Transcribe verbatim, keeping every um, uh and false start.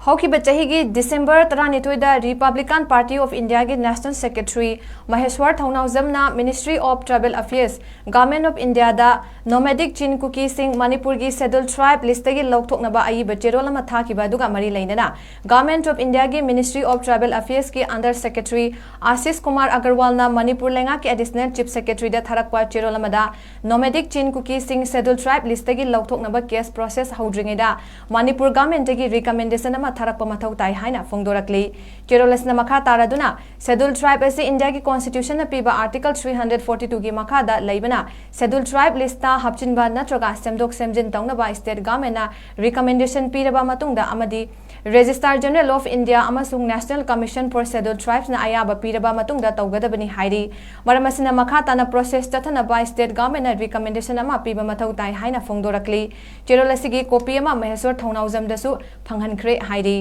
ꯍꯧꯈꯤꯕ ꯆꯍꯤꯒꯤ ꯗꯤꯁꯦꯝꯕꯔ ꯇꯔꯥꯅꯤꯊꯣꯏꯗ Republican Party of Indiaꯒꯤ National Secretary ꯃꯍꯦꯁ꯭ꯋꯔ ꯊꯧꯅꯥꯎꯖꯝꯅ Ministry of Tribal Affairs, Government of Indiaꯗ nomadic Chin Kukisꯁꯤꯡ ꯃꯅꯤꯄꯨꯔꯒꯤ Scheduled Tribe listꯇꯒꯤ ꯂꯧꯊꯣꯛꯅꯕ ꯑꯏꯕ ꯆꯦꯔꯣꯜ ꯑꯃ ꯊꯥꯈꯤꯕ ꯑꯗꯨꯒ ꯃꯔꯤ ꯂꯩꯅꯅ Government of Indiaꯒꯤ Ministry of Tribal Affairsꯀꯤ Under Secretary Ashish Kumar ꯑꯒꯔꯋꯥꯜꯅ Manipur ꯂꯩꯉꯥꯛꯀꯤ Additional Chief Secretaryꯗ ꯊꯥꯔꯛꯄ ꯆꯦꯔꯣꯜ ꯑꯃꯗ nomadic Chin Kukisꯁꯤꯡ Scheduled Tribe listꯇꯒꯤ ꯂꯧꯊꯣꯛꯅꯕ case process ꯍꯧꯗ꯭ꯔꯤꯉꯩꯗ ꯃꯅꯤꯄꯨꯔ governmentꯇꯒꯤ recommendation ꯑꯃ ꯊꯥꯔꯛꯄ ꯃꯊꯧ ꯇꯥꯏ ꯍꯥꯏꯅ ꯐꯣꯡꯗꯣꯔꯛꯂꯤ꯫ ꯆꯦꯔꯣꯜ ꯑꯁꯤꯅ ꯃꯈꯥ ꯇꯥꯔꯗꯨꯅ, Scheduled Tribe ꯑꯁꯤ Indiaꯒꯤ Constitutionꯅ ꯄꯤꯕ Article three hundred forty twoꯒꯤ ꯃꯈꯥꯗ ꯂꯩꯕꯅ, Scheduled Tribe listꯇ ꯍꯥꯞꯆꯤꯟꯕ ꯅꯠꯇ꯭ꯔꯒ ꯁꯦꯝꯗꯣꯛ ꯁꯦꯝꯖꯤꯟ ꯇꯧꯅꯕ state governmentꯅ recommendation ꯄꯤꯔꯕ ꯃꯇꯨꯡꯗ ꯑꯃꯗꯤ Registrar General of India ꯑꯃꯁꯨꯡ National Commission for Scheduled Tribesꯅ ꯑꯌꯥꯕ ꯄꯤꯔꯕ ꯃꯇꯨꯡꯗ ꯇꯧꯒꯗꯕꯅꯤ ꯍꯥꯏꯔꯤ꯫ ꯃꯔꯝ ꯑꯁꯤꯅ, ꯃꯈꯥ ꯇꯥꯅ process ꯆꯠꯊꯅꯕ state governmentꯅ recommendation ꯑꯃ ꯄꯤꯕ ꯃꯊꯧ ꯇꯥꯏ ꯍꯥꯏꯅ ꯐꯣꯡꯗꯣꯔꯛꯂꯤ꯫ ꯆꯦꯔꯣꯜ ꯑꯁꯤꯒꯤ copy ꯑꯃ ꯃꯍꯦꯁ꯭ꯋꯔ ꯊꯧꯅꯥꯎꯖꯝꯗꯁꯨ ꯐꯪꯍꯟꯈ꯭ꯔꯦ ꯍꯥꯏꯔꯤ꯫